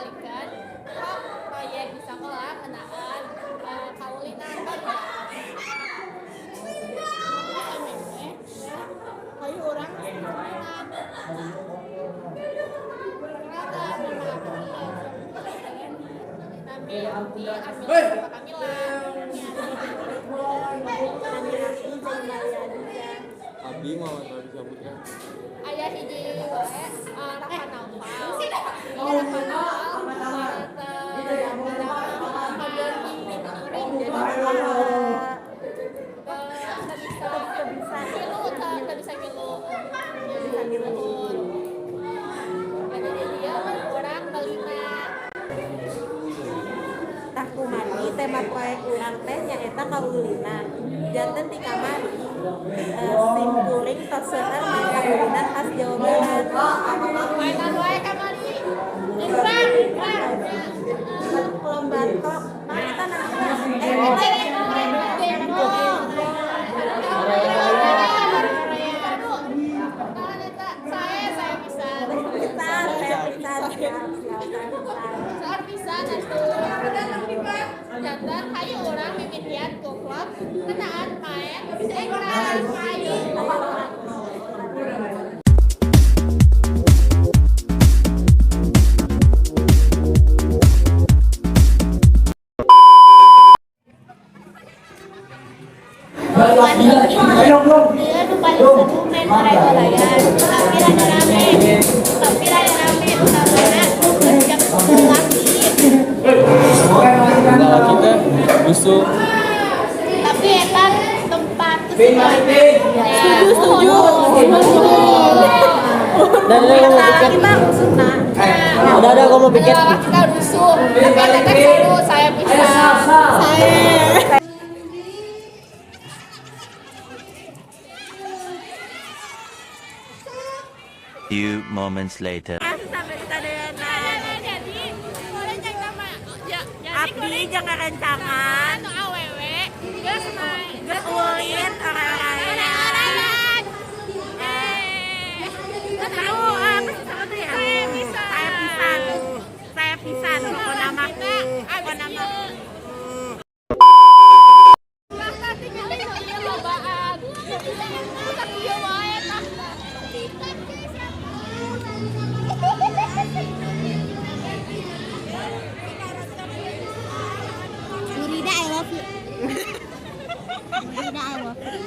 Ngalikeun ka proyek di sekolah ngeunaan kaulinan barudak. Samemeh hayu urang kaulinan. Perkenalkan, nama aku Nami Abdi Amila sama Kamila. Nami aku Zainal Adija. Abdi Muhammad Radi Saputra. Aya hiji wae, Rafa Naufal. Iya, Rafa Naufal teh kabeurting jadi teu bisa Teu bisa. Milu, teu bisa milu. Bisa milu. Nuhun. Nah, jadi dia urang meulina. Tah, kumargi tema proyek urang teh nyaeta kaulinan. Janten ti kamari sim kuring tos seueur main kaulinan khas Jawa Barat. Mainan wae kamari. Urang, urang. Lomba tok. Nah, eta namina eh Demo. Saya pisan. Pisan, saya pisan, siap, siap, saya pisan. Seueur pisan atuh. Janten hayu urang mimitian ku vlog ngeunaan maen egrang. Hayu. Ayo. Dia nu paling seru main oray-orayan, tapi rada rame, tapi rada rame, utamana nu keur jam laki. Lalaki teh rusuh. Tapi eta tempat keseruan. Setuju, setuju. Dan lu mau Kata piket. kita rusuhna. Udah, gua mau piket. Lalaki kita rusuh, tapi eta teh seru, saya pisan. Saya. Few moments later. Sampai sadayana. Jadi boleh jangan nama ya, jadi Abdi jangan rencangan. Anu awewe geus main. Geus ulin oray-orayan. Oray-orayan. Eh. Seru, apa sih seru tuh ya? Saya pisan. Saya pisan. Saya pisan pokokna mah. Abis Pokokna mah. ieu. Lah, tadi ningali nu ieu lobaan. Tah, ieu wae tah. Nurida, I love you. Nurida, I love you.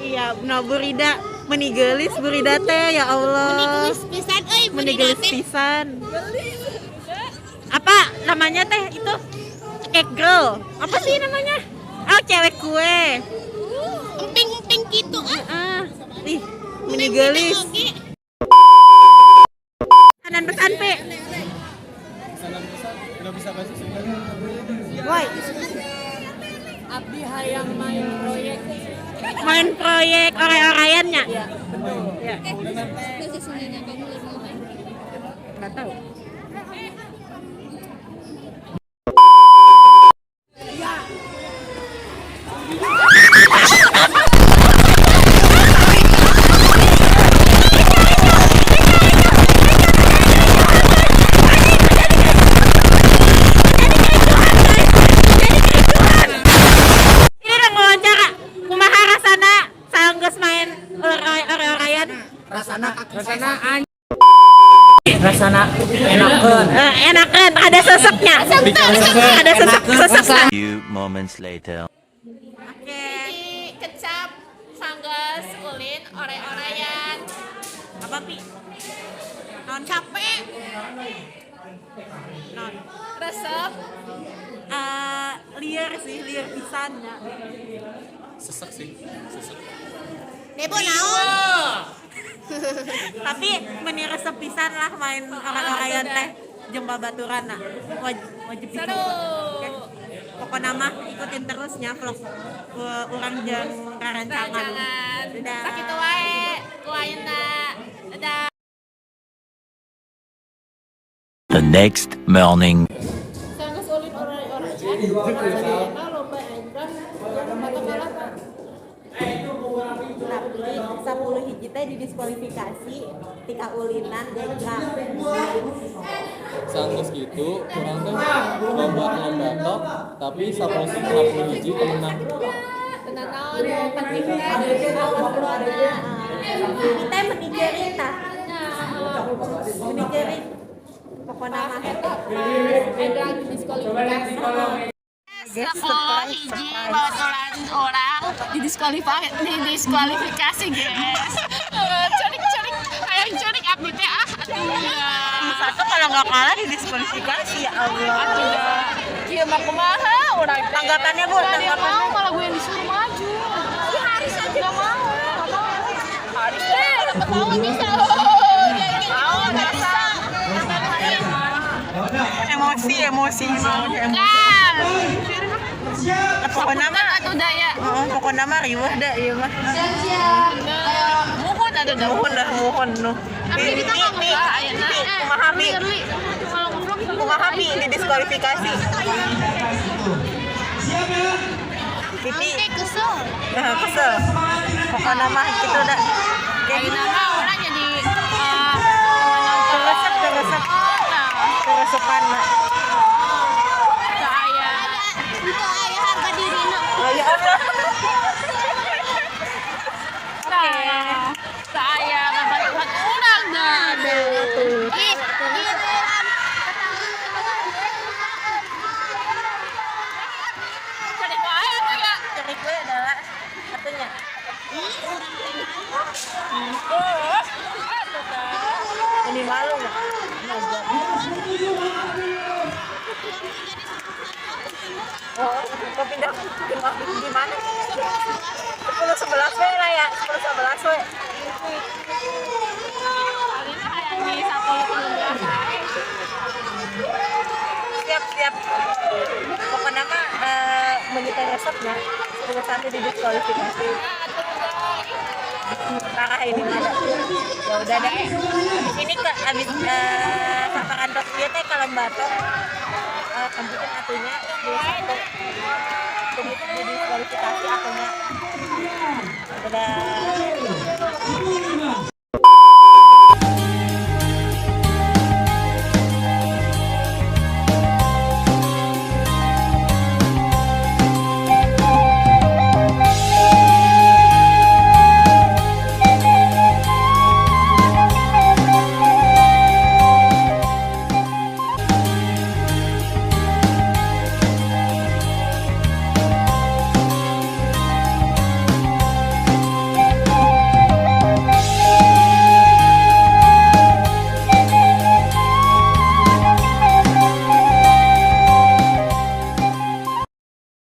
Iya, no Burida meni geulis Burida teh, ya Allah. Meni geulis pisan euy. Meni Burida geulis teh. Pisan. Apa namanya teh itu? Cake girl. Apa sih namanya? Oh, cewek kue. Emping-emping gitu ah. Ah, ih, meni geulis. Oke. Pesan pesan, Pe. Pesanan pesan nggak bisa bahasa Sunda. Woi, Abdi hayang main proyek. Main proyek oray-orayannya. Iya, betul. Ya, Bahasa Sundanya kamu lebih main. Nggak tahu. Ini dong wawancara. Kumaha rasana sanggeus main oray-orayan? Rasana rasana enakeun. Eh, enakan, ada seseknya. Ada sesek sesek. Few moments later. Oke. Hiji kecap sanggeus ulin oray-orayan. Apa, Pi? Non. Capek, Non. Resep. Eh, liar sih, liar pisan ya. Sesek sih, sesek. Debo naon? Tapi meni resep pisan lah main oray-orayan teh jeung babaturan nah. Wajib, wajib Seru. dicoba. Oke. Pokoknya mah ikutin terus nya vlog urang jeung rarencangan. Rencangan. Dadah. Sakitu wae ku ayeuna. Dadah. The next morning. Sanggeus ulin oray-orayan, sadayana lomba egrang jeung batu kalapa. Tapi 10 hiji teh didiskualifikasi ti kaulinan egrang. Sanggeus kitu urang teh lomba lomba tapi 10 hiji teu menang. Teu naon nu penting teh kaseruanna. Kita meni ceurik tah. Meni ceurik. Pokona mah Eta egrang didiskualifikasi. 10 hiji baturan orang didiskualifikasi guys. Cerik-cerik hayang cerik abdi teh ah atuh. Satu kalau nggak kalah didiskualifikasi ya Allah. Atuh da. Kieu mah kumaha urang teh. Tanggapannya Bu, tanggapannya. Mau malah gue yang disuruh maju. Si Haris aja enggak mau. Haris teh ketawa bisa. Mau enggak bisa. Emosi, emosi, emosi. Pokoknya mah atuh da ya. Pokoknya mah riweuh da ieu mah. Siap-siap. Muhun atuh da. Muhun dah muhun nu. Tapi kita nggak ngebahas ayeuna. Kumaha Mi? Kalau ngevlog Kumaha Mi didiskualifikasi? Pipi nanti kesel. Nah, kesel. Pokoknya mah gitu dah. Ayeuna mah orang jadi Keresep, keresep. Nah, Keresepan mah. saya Itu aya harga dirina. Oh, ya Allah. Nah, saya ngebantu orang dah. Ih, giliran Cari wae atuh ya. Cerik we adalah satunya. Ini malu nggak? Oh, kau pindah di mana? 10-11 we lah ya, 10-11 we. Alina hayang di 10-13 wae. Siap, siap. Pokoknya mah menyita resepnya 10-1 didiskualifikasi. Parah ini ada. Ya udah deh. Ini ke abis saparan tos ieu teh kalau batok komputer atunya 10-1. Komputer didiskualifikasi atunya. Dadah.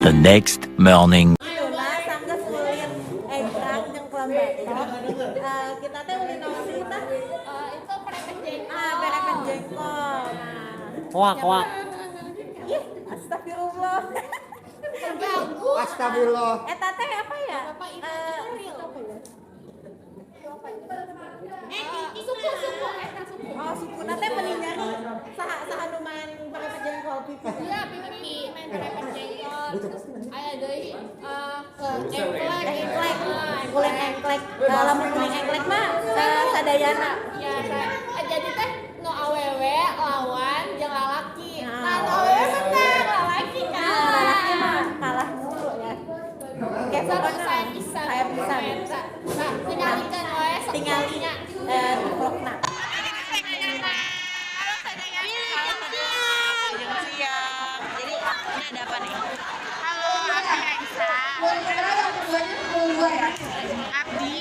The next morning. Itulah sanggeus ulin egrang jeung kelembatok. Kita teh ulin naon sih tah? Itu perepet jengkol. Ah, perepet jengkol. Nah. Koak koak. Ih, astagfirullah. Terganggu. Astagfirullah. Eta teh apa ya? Apa itu? Eh, Itu real. Suku suku eta suku. Oh, sukuna teh meni nyari saha saha nu main perepet jengkol pipi. Iya, pipi main perepet jengkol. Terus aya deui engklek, Engklek, ulin engklek. Lamun ulin engklek mah sadayana. Ya, jadi teh nu awewe lawan jeung lalaki. Nah, nu awewe menang, lalaki Nah, lalaki kalah. mah kalah mulu ya. Oke, Seru pokoknya saya pisan. Saya pisan. Nah, tingalikeun wae sok Tingali nya. Vlogna. Siang. Jadi ini ada apa nih? Halo, Abdi Aisyah. Abdi,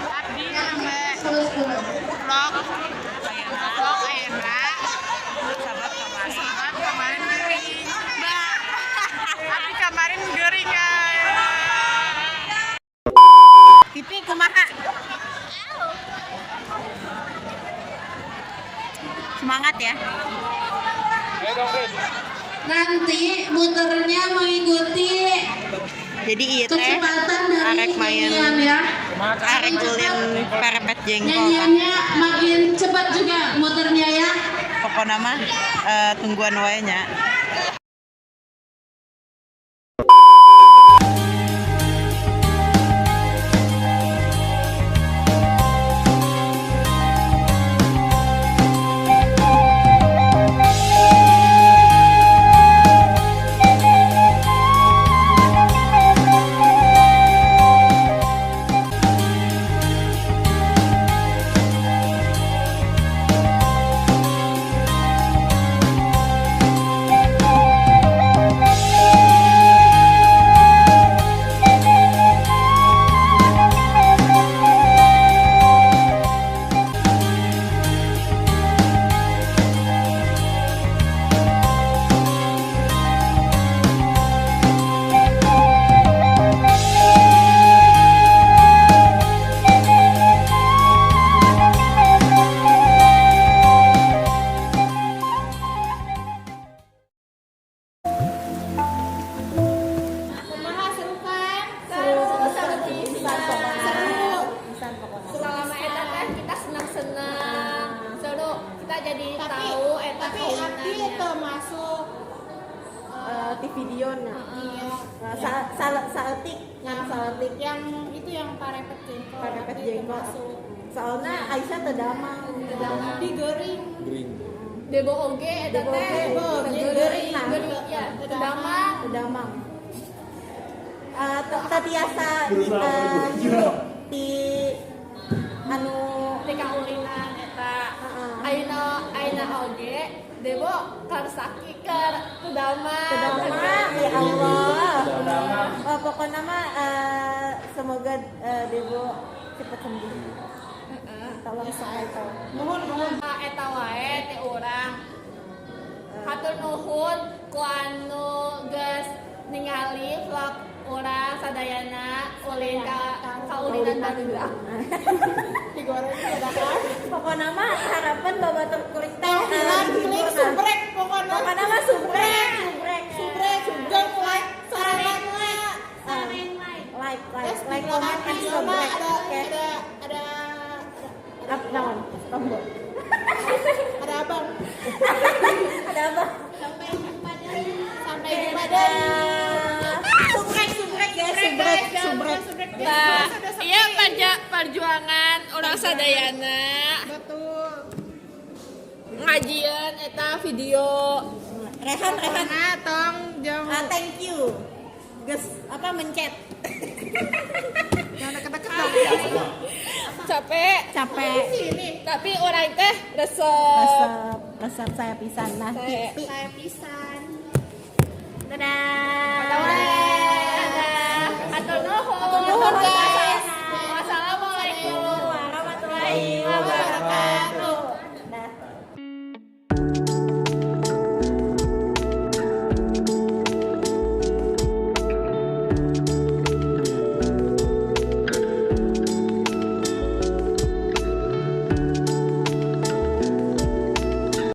Abdi nama vlog, vlog Aina. Sabab kemarin. Sebab kemarin gering. Bah, Abdi kemarin gering guys. Pipi kumaha? Semangat ya. Nanti muternya mengikuti Jadi iya teh kecepatan dari arek main nyanyian ya. arek ulin perepet jengkol. Nyanyiannya makin cepat juga muternya ya. Pokoknya mah tungguan wae nya. Tapi abdi termasuk Di video na. Iya. Saeutik ngan saeutik. Yang itu yang parepet jengkol. Parepet abdi jengkol. termasuk. Soalnya Aisyah teu damang. Abdi gering. Gering. Debo oge eta Debo teh. oge, gering nah. Gering ya, teu damang. Teu damang. Teu tiasa hirup di anu Ti kaulinan eta. Heeh. Ayeuna ayeuna oge Debo karsaki keur teu damang. Teu damang, ya Allah. Oh, pokoknya mah semoga Debo cepat sembuh. Tolong saya tolong. Nuhun nuhun eta wae ti urang. Hatur nuhun ku anu geus ningali vlog urang sadayana ulin ka kaulinan barudak. Digoreng ya kan. Pokoknya mah harapan babatur kuring teh Klik subrek pokoknya. Pokoknya mah subrek, subrek, Subrek, jangan like, saran like. Saran like. Like, like, Terus di like, belakang comment, and video mah subrek. ada Oke. ada Up, naon? Tombol. ada abang. Ada apa? Sampai jumpa deui. Sampai jumpa deui. Subrek, subrek ya, subrek, subrek. Subrek. Nah, iya perjuangan urang sadayana Betul. ngajian eta video. Rehan, Rehan. Nah, tong jam Ah, thank you. Ges, apa mencet? Jangan deket-deket dong. Capek, Capek. Sini. Tapi urang teh resep. Resep, resep saya pisan nah. Saya. Pi. Saya pisan. Dadah. Dadah.